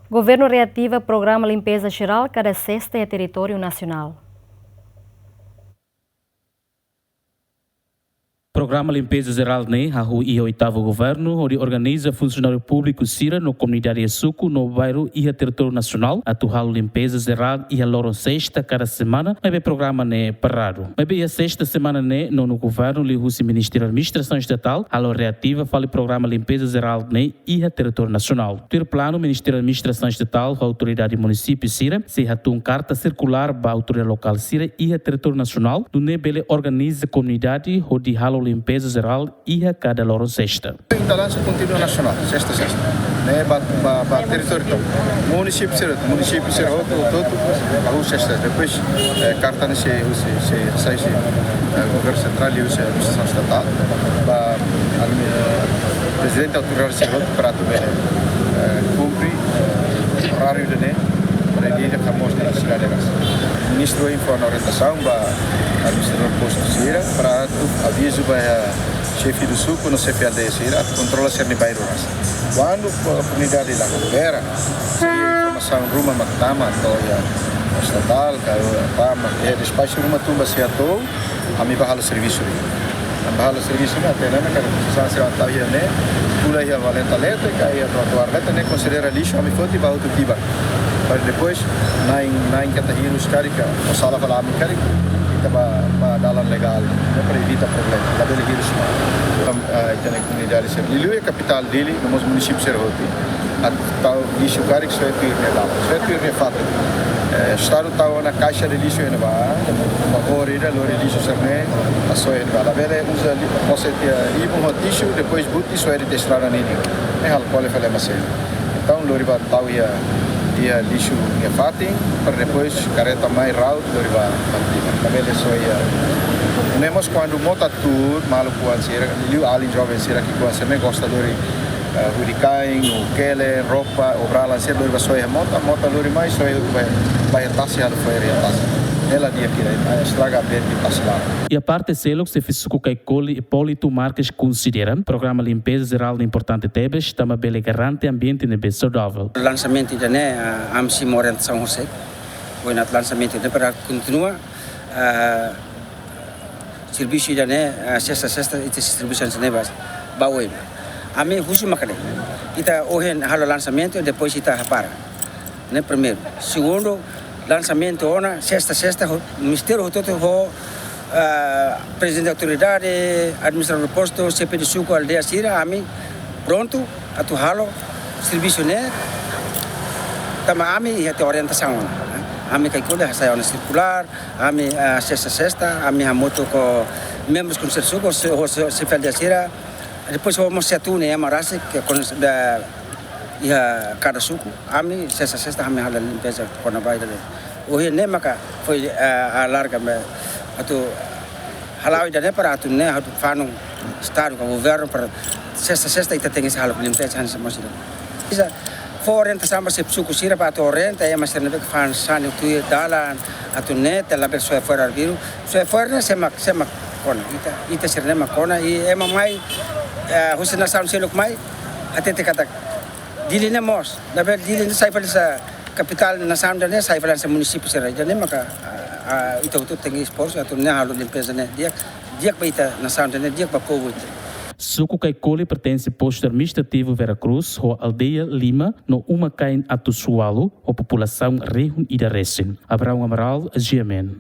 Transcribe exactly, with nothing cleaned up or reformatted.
Governu reativa programa limpeza jerál kada sesta iha territóriu nasionál. Programa limpeza jerál ne'e hahú iha oitavu governu, hodi organiza funsionáriu públiku sira no komunidade iha suku no bairru iha territóriu nasionál atu halo limpeza jerál iha loron sesta kada semana, maibé programa ne'e paradu. Maibé iha sesta semana ne'e, nonu governu liuhusi Ministériu Administrasaun Estatál halo reativa fali programa limpeza jerál ne'e iha territóriu nasionál. Tuir planu, Ministériu Administrasaun Estatál ho autoridade munisípiu sira sei hatún karta sirkulár ba autoridade lokál sira iha territóriu nasionál, nune'e bele organiza komunidade hodi halo limpeza jerál iha kada loron sesta. Entaun lansa kontinua nasionál, sesta, sesta. Ne'e ba, ba, ba territóriu tomak. Munisípiu sira, munisípiu sira hotu, hotu, hotu, hahú sesta. Depois, eh, karta ne'e sei, sei, sei, sei, sei, eh, governu sentrál liuhusi Administrasaun Estatál. Ba, ami, eh, prezidente autoridade sira hotu para atu bele, eh, kumpre, eh, oráriu ida-ne'e, para ida-ne'e ka mós nesesidade ras. Ministru informa orientasaun ba administradór postu sira para atu avizu ba, eh, xefe suku no xefe aldeia sira atu kontrola sira-nia bairru ras. Kuandu ko-, komunidade la koopera, se informasaun ruma mak tama to'o iha estatál, ka, eh, PAM, eh, despaxu ruma tun ba SEATOU, ami bá halo servisu ne'e. Ami bá halo servisu ne'e, até ne'e, kada sasán sira tau iha ne'e, pula iha valeta leten, ka iha trotoar leten, ne'e konsidera lixu, ami foti ba hotu tiba. Para depois, na'in, na'in keta hirus karik, ka, o sala fala ami karik, ita bá, bá dalan legál, ne'e para evita problema, labele hirus mai. Am, ah, ita-nia komunidade sira, liuliu iha kapitál Dili, no mós munisípiu sira hotu. Atu tau lixu karik soe tuir nia dalan, soe tuir nia fatin. Eh, Estadu tau ona kaixa de lixu iha ne'ebá, ba hori ida lori lixu sira-ne'e, ba soe iha ne'ebá. Labele uza li-, mós ita ibun ho tixu, depois buti soe de'it estrada ninin. Ne'e halo kole fali ema seluk. Entaun lori bá tau iha, iha lixu nia fatin, para depois karreta mai rau, lori bá, bá tiha. Labele soe iha. Ne'e mós kuandu mota tuur, maluk oan sira, liu alin joven sira ki'ik-oan sira-ne'e gosta lori, eh, hudi-kain, no kelen, roupa, obralan sira lori bá soe iha mota, mota lori mai, soe hotu ba, ba iha tasi, halo fo'er iha tasi. Ne'e la di'ak ida, eh, estraga ambiente tasi laran. Iha parte seluk, xefe suku Caicoli, Hipólito Marques konsidera programa limpeza jerál ne'e importante tebes, tanba bele garante ambiente ne'ebé saudável. Lansamentu ida-ne'e, ah, ami simu orientasaun horisehik. Ohin atu lansamentu ida-ne'e para kontinua, ah, servisu ida-ne'e, ah, sesta, sesta, ita servisu hanesan ne'e ba, ba oin. Ami husu mak ne'e. Ita ohin halo lansamentu, depois ita hapara. Ne'e primeiru. Segundu, lansamentu ona, sesta, sesta, ho-, ministériu hotu-hotu ho, ah, prezidente autoridade, administradór postu, xefe de suku, aldeia sira, ami prontu atu halo servisu ne'e, tanba ami iha tiha orientasaun ona. Ami Caicoli hasai ona sirkulár, ami, ah, sesta, sesta, ami hamutuk ho membrus konsellu suku, ho, ho, ho xefe aldeia sira. Depois ho mós SEATOU nia ema rasik ke kon-, da, iha kada suku, ami sesta, sesta, ami halo limpeza kona-ba ida-ne'e. Ohin ne'e maka foin, eh, alarga mai atu hala'o ida-ne'e para atu ne'e atu fanu Estadu ka governu para sesta, sesta ita tenke halo limpeza hanesan mós ida. Iha fó orientasaun ba xefe suku sira para atu orienta ema sira ne'ebé ke fa'an sasán tuir dalan atu ne'e ita labele soe fo'er arbiru. Soe fo'er ne'e sé mak, sé mak kona. Ita, ita sira-ne'e mak kona. I ema mai, eh, husi nasaun seluk mai, hatete katak Dili ne'e mós. Labele Dili ne'e sai fali hanesan kapitál nasaun ida-ne'e, sai fali hanesan munisípiu sira. Ida-ne'e maka, ah, ah, ita hotu tenke esforsu atu ne'e halo limpeza ne'e di'ak, di'ak ba ita nasaun ida-ne'e, di'ak ba povu ita. Suku Caicoli pertense postu administrativu Vera Cruz, ho aldeia Lima, no uma-kain atus ualu, ho populasaun rihun ida resin. Abraão Amaral, G M N.